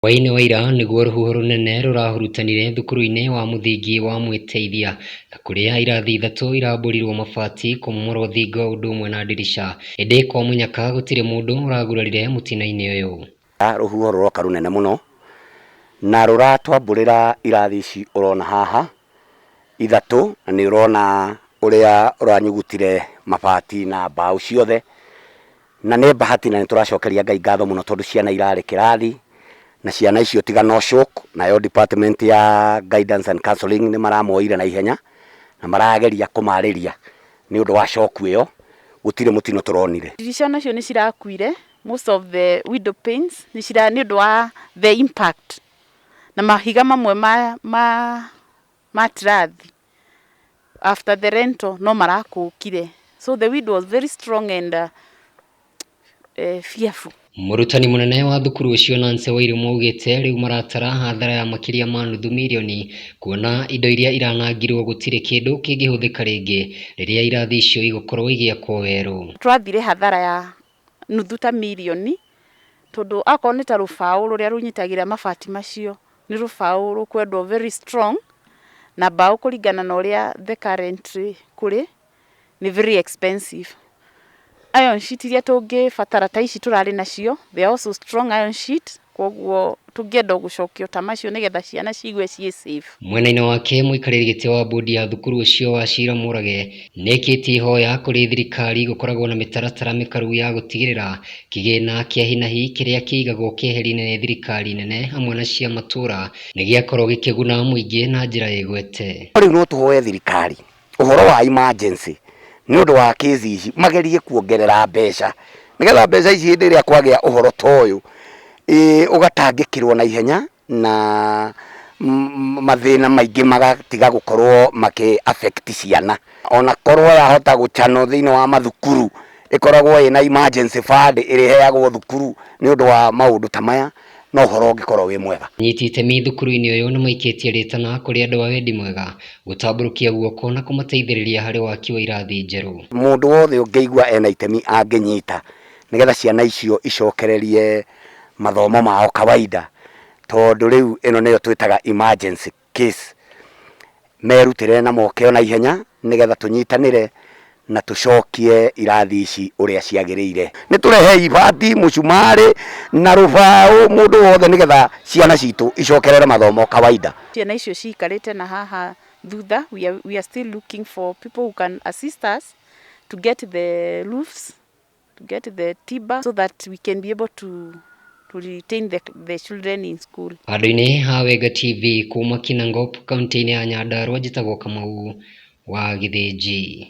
Hwaĩ-inĩ wa ira nĩguo rũhuho rũnene rũrahurutanire thukuru-inĩ wa mũthingi wa Mwĩteithia na kũrĩa irathi ithatũ irambũrirwo mabati, kũmomorwo thingo ũndũ ũmwe na ndirica, ĩndĩ kwa mũnyaka gũtirĩ mũndũ ũragurarire mũtino-inĩ ũyũ. Rũhuho rũroka rũnene mũno na rũratwambũrĩra irathi ici ũrona haha ithatũ, na nĩ ũrona ũrĩa ũranyugutire mabati na mbaũ ciothe, na nĩ bahati na nĩ tũracokeria Ngai ngatho mũno tondũ ciana irarĩ kĩrathi na ciana icio tiga no shock, nayo department ya guidance and counseling nĩ maramoire na ihenya na marageria kũmarĩria nĩ ũndũ wa shock ĩyo, gũtirĩ mũtino tũronire. Ndirica nacio nĩ cirakuire, most of the window panes nĩ cira nĩ ũndũ wa the impact, na mahiga mamwe ma tirathi after the rental no marakũkire, so the wind was very strong and fearful. Mũrutani mũnene wa thukuru ũcio Nancy Wairimu augĩte rĩu maratara hathara ya makĩria ma nuthu mirioni kuona indo iria iranangirwo gũtirĩ kĩndũ kĩngĩhũthĩka rĩngĩ rĩrĩa irathi icio igũkorwo igĩakwo werũ. Twathire hathara ya nuthu ta mirioni tondũ akorwo nĩ ta rũbaũ rũrĩa rũnyitagĩrĩra mabati macio, nĩ rũbaũ rũkwendwo very strong, na mbaũ kũringana na ũrĩa the current kũrĩ nĩ very expensive. Iron sheet iria tũngĩbatara ta ici tũrarĩ nacio, they are also strong iron sheet, koguo tũngĩenda gũcokio ta macio nĩgetha ciana ciigue ciĩ safe. Mwena-inĩ wake mũikarĩri gĩtĩ wa bodi ya thukuru ũcio Wachira Mũrage nĩekĩtie ihoya kũrĩ thirikari gũkoragwo na mĩtaratara mĩkaru ya gũtigĩrĩra kĩgĩna kĩa hinahi kĩrĩa kĩigagwo keheri-inĩ nĩ thirikari nene hamwe na cia matũra nĩgĩakorwo gĩkĩguna mũingĩ na njĩra ĩgwete. Rĩu no tũhoe thirikari ũhoro wa emergency nĩ ũndũ wa kesi ici magerie kuongerera mbeca nĩgetha mbeca ici hĩndĩ ĩrĩa kwagĩa ũhoro ta ũyũ ũgatangĩkĩrwo na ihenya na mathĩna maingĩ magatiga gũkorwo makĩ affect ciana. Ona korwo yahota gũchanwo thĩinĩ wa mathukuru ĩkoragwo ĩna emergency fund ĩrĩheagwo thukuru nĩ ũndũ wa maũndũ ta maya, no ũhoro ũngĩkorwo wĩ mwega. Anyiti itemi thukuru-inĩ ũyũ nĩmaikĩtie rĩtana kũrĩ andũ a wendi mwega gũtambũrũkia guoko na kũmateithĩrĩria harĩ waki wa irathi njerũ. Mũndũ wothe ũngĩigua ena itemi angĩnyita nĩgetha ciana icio icokererie mathomo mao kawaida, tondũ rĩu ĩno nĩyo twĩtaga emergency case, merutĩre na moke ona ihenya nĩgetha tũnyitanĩre na tũcokie irathi ici ũrĩa ciagĩrĩire. Nĩ tũrehe ibati, mũcumarĩ na rũbaũ mũndũ wothe nĩgetha ciana citũ icokerere mathomo kawaida. Ciana icio ciikarĩte na haha thutha, we are still looking for people who can assist us to get the roofs, to get the timber, so that we can be able to retain the children in school. Handũ-inĩ ha Wenga TV kuma Kinangop kaunti-inĩ ya Nyandarua, njĩtagwo Kamau wa Gĩthĩnji.